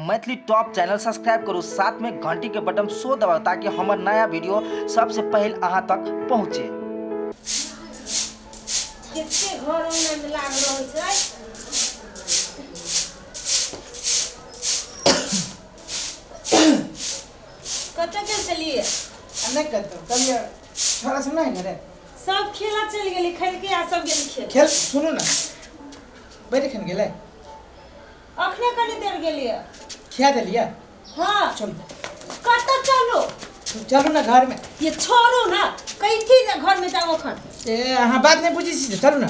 Maithili top channel subscribe करू, साथ में घंटी के बटन सो दबाउ ताकि हमर नया वीडियो सबसे पहले अहाँ तक पहुँचे। कते घर अंगनामे लागल रहै छै। कतऽ गेल छलियै? नहि कतौ कहलियै, छोरा सब नहि घरे। सब खेला चलि गेलै, खेलके आ सब गेल खेल। खेल सुनू ने, बैठ खन गेलै। अखने कनी देर गेलियै। खिया देलियै? हाँ। चलू। कतऽ चलू? चलू ने घरमे। ये छोड़ू ना, कैथी ने घरमे जाउ अखन। ए अहाँ बात नहि बुझै छी, चलू ने।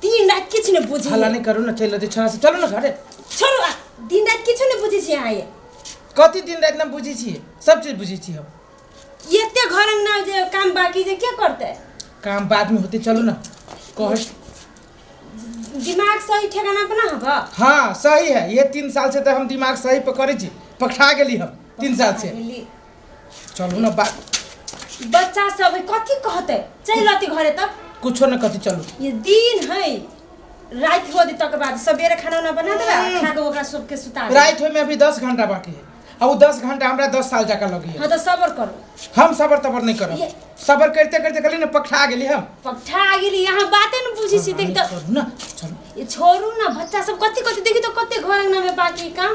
दिन राति किछु नहि बुझै। हल्ला नहि करू ने, चलि अतै छोरा सब, चलू ने घरे। छोड़ू, आ दिन राति किछु नहि बुझै छी अहाँ। ये कथी दिन राति नहि बुझै छी? सब चीज बुझै छी हम। एते घर अंगना जे काम बाकी जे के करतै? काम बादमे होतै, चलू ने कह। दिमाग सही ठिकाना पर ना हबा? हाँ सही है, ये 3 साल से तो हम दिमाग सही पर करै छी, पकड़ा गेली हम 3 साल से। चलू ना बात। बच्चा सब कथी कहते? चल रहती घरे तब। कुछो न कथी, चलू। ये दिन है, रात हो दी तक बाद सवेरे खाना उना बना देबे, खा के ओकरा सबके सुता देबै। रात होय में अभी 10 घंटा बाकी है, आ वो 10 घंटा हमरा 10 साल जाका लगी। हाँ तो सबर करो। हम सबर तबर नहीं करब। सबर करते करते कहली ना पकड़ा गेली हम। पकड़ा गेली, यहाँ बाते न बुझी छी देख तो। छोड़ू ना, चलू। ये छोड़ू ना, बच्चा सब कथी कथी देखी तो कते घर अंगना में बाकी काम।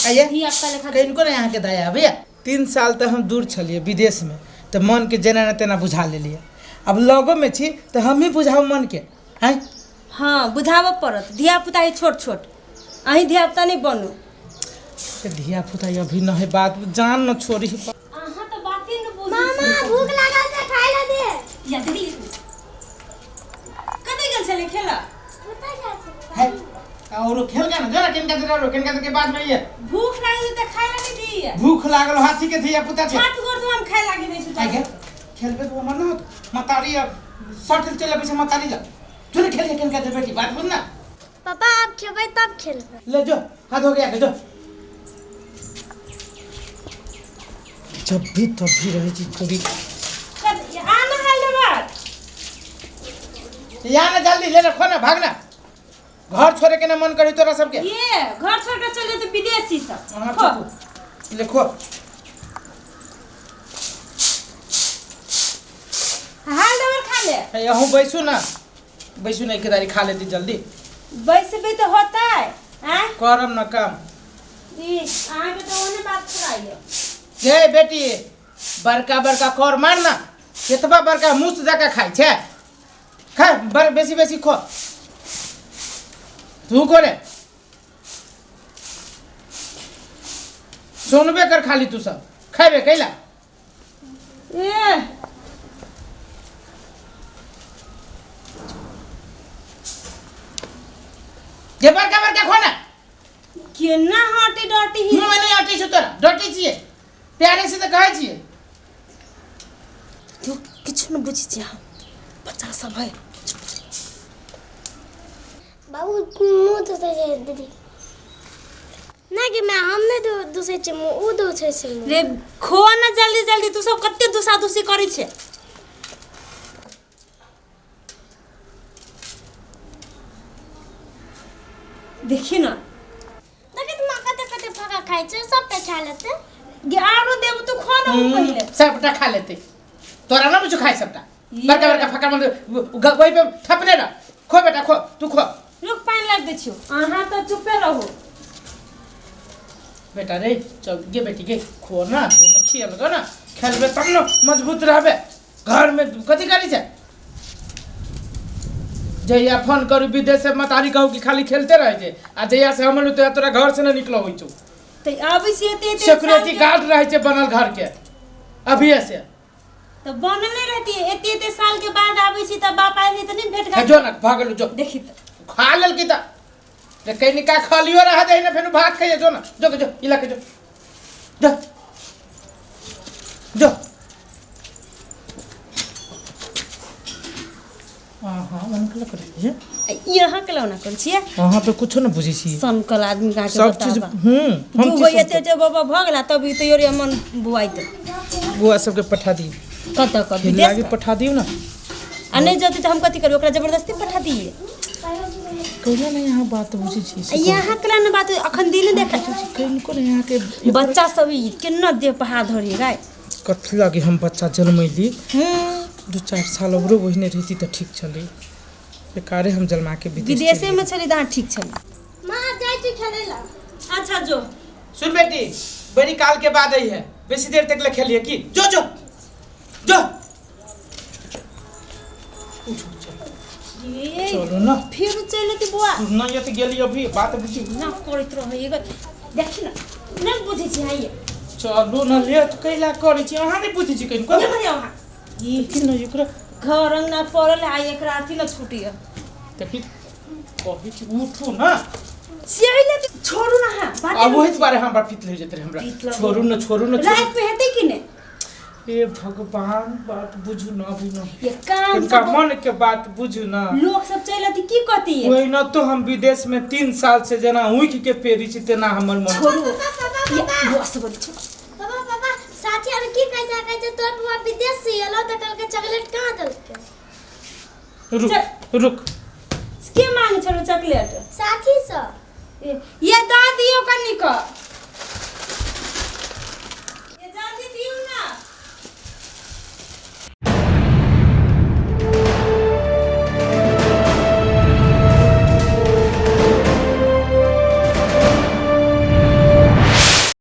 आइए। धिया पुता लेखा। किनको ना यहाँ के दया भैया। 3 साल तो हम दूर छलिए विदेश में, तो मन के जेना न तेना बुझा लेलिए। अब लगो में छी तो हम ही बुझाऊ मन के हैं। हाँ बुझाबऽ पड़त, धिया पुता है छोट छोट, अहीं धिया पुता नहीं बनू। से धिया पुता अभी न है बात, जान न छोड़ी। अहाँ तो बाते न बुझै। मामा भूख लागल छै, खाय ला दे। या दीदी कतऽ गेल छलै खेलऽ? कतऽ गेल छलै? है और खेल के ना जरा किनका जरा रो किनका के बाद में ये भूख लागल त खाय ला नहीं दिए। भूख लागल हाथी के धिया पुता छै। छात गोर तो हम खाय लागी नहीं सुता। आइ खेलबे तो हमर न होत मतारी, अब सटल चले पैसे मतारी ला चल खेल के किनका दे बेटी, बात बुझ ना। पापा आप खेबै तब खेलबै। ले जो हाथ हो गया के जो। जब भी तब भी रहे छी छोरी। आ ना हाल बात। या ना जल्दी ले रखो ना, भागना घर छोड़े के ना मन करी तोरा सबके। ये घर छोड़ के चल जाते विदेशी सब। हाँ, खो। चुप। लिखो। हाल डबर खा ले। ए, अहूँ बैसू ना, बैसू ना, एक दारी खा लेती जल्दी। बैसबे तो होता है हैं? करम ना काम। ई अहाँ के तो ओने बात सुनाइयो। हे बेटी, बड़का बड़का कर मार ना, एतबा बड़का मुँह से जाके खाइ छै। खा बड़ बेसी बेसी खो। तू करे सुनबे कर खाली, तू सब खेबे कैला। ए जे बड़का बड़का खो ना। केना हटी डटी ही। मुँह में नहीं हटी छौ तोरा, डटी छियै प्यारे से तऽ कहै छियै। तू किछु न बुझै छी अहाँ, बच्चा सब है। बाबू मुँह दुसै छै दीदी। नहि गे माय, हम नहि दुसै छियै मुँह, ओ दुसै छै मुँह। रे खो ना जल्दी जल्दी, तू सब कते दुसा दुसी करै छै। देखी ना। देखी तऽ माँ कते कते फाका खाइ छै, सबटा खा लेतै। गे आरो देब तू खो ना पहिले। सबटा खा लेतै, तोरा ना बुझू खाइ सबटा। बड़का बड़का फाका मन वही पे थपने रह। खो बेटा खो, तू खो। रुक पानि लाग दै छियौ, अहाँ तऽ चुपे रहू। बेटा रे चल गे बेटी गे, खो ना, तू ना खेल ग ना, खेलबे तब ना मजबूत रहबे। घर में कथी करी छै? जहिया फोन करू विदेश से मतारी कहू कि खाली खेलते रहे छै, आ जहिया से हमर तो तोरा घर से ना निकलो होइ छौ। तऽ आबै छियै एते एते सिक्योरिटी गार्ड रहे छै बनल घर के अभी से। तऽ बनले रहती, एते एते साल के बाद आबै छी तऽ बाप आयल तऽ नहि भेट घाट। जो ना भागल जो। देखी तऽ खा लेलकी तऽ रे कनिका खलियो रह दे ने, फेनु भात खाइए। जो ना जो जो इला के जो जो जो। हाँ मन कल करै छियै। यहाँ के लौना करै छियै। अहाँ तऽ कुछो न बुझै छी। सनकल आदमी का सब चीज हम दू गो एते एते बाबा भऽ गेला तब ई तैयो मन बुआइत। बुआ सबके पठा दियौ। कतऽ कऽ खेल विदेश लागी पठा दियौ ना। आ नहि जतै तऽ हम कथी करबै, ओकरा जबरदस्ती पठा दियै। कहियो नहि अहाँ बात बुझै छी से यहाँ कला ने बात अखन दिल देख कनिको नहि अहाँके बच्चा सब ई केना देह पर हाथ धरी गाय कथी लागी हम बच्चा जन्मैली 2-4 साल औरो ओहिने रहती तऽ ठीक छलै। बेकारे हम जन्मा के विदेश विदेशे चलि में छली तऽ अहाँ ठीक छली। माँ, जाइ छी खेलै ला। अच्छा, जो। गेली। सुन बेटी, बड़ी काल के बाद आई है, बेसी देर तक ले खेलिए की? जो जो जो, उठो, चलो। ए, चलो ना। फिर चलि एतै बौआ। ना, ये तऽ गेली अभी, बात बुझी। ना करैत रहै देखी न, नहि बुझै छी अहाँ ये। चलू ना, लेट कैला करै छी? अहाँ नहि बुझै छी कनिको? ये भैया अहाँ ई की न एकरा घर अंगना पड़ल आ एकरा अथी न छुटी। देखी, कहै छी उठू ना। चलि एतै, छोड़ू ना अहाँ बात। आ वही दुआरे हमरा फित ले जेतै हमरा। फित लग छोड़ू न, छोड़ू न, छोड़ू। राति में हेतै कि नहि? हे भगवान, बात बुझू ना अभी ना। ये काम इनका सब मन के बात बुझू ना। लोग सब चलि एतै, की कहती? वही न तो, हम विदेश में 3 साल से जेना ऊख के पेरी छी तेना हमर मन। छोड़ू। पापा, ये पापा। बौआ सब बोलै छोड़ू। पापा, पापा, साथी आर की कहै छै? कहै छै तोर पापा विदेश से एलो तऽ कहलकै चॉकलेट कहाँ देलकै? रुक रुक। के मांग छलो चॉकलेट? साथी सब। ये दऽ दियौ कनिक।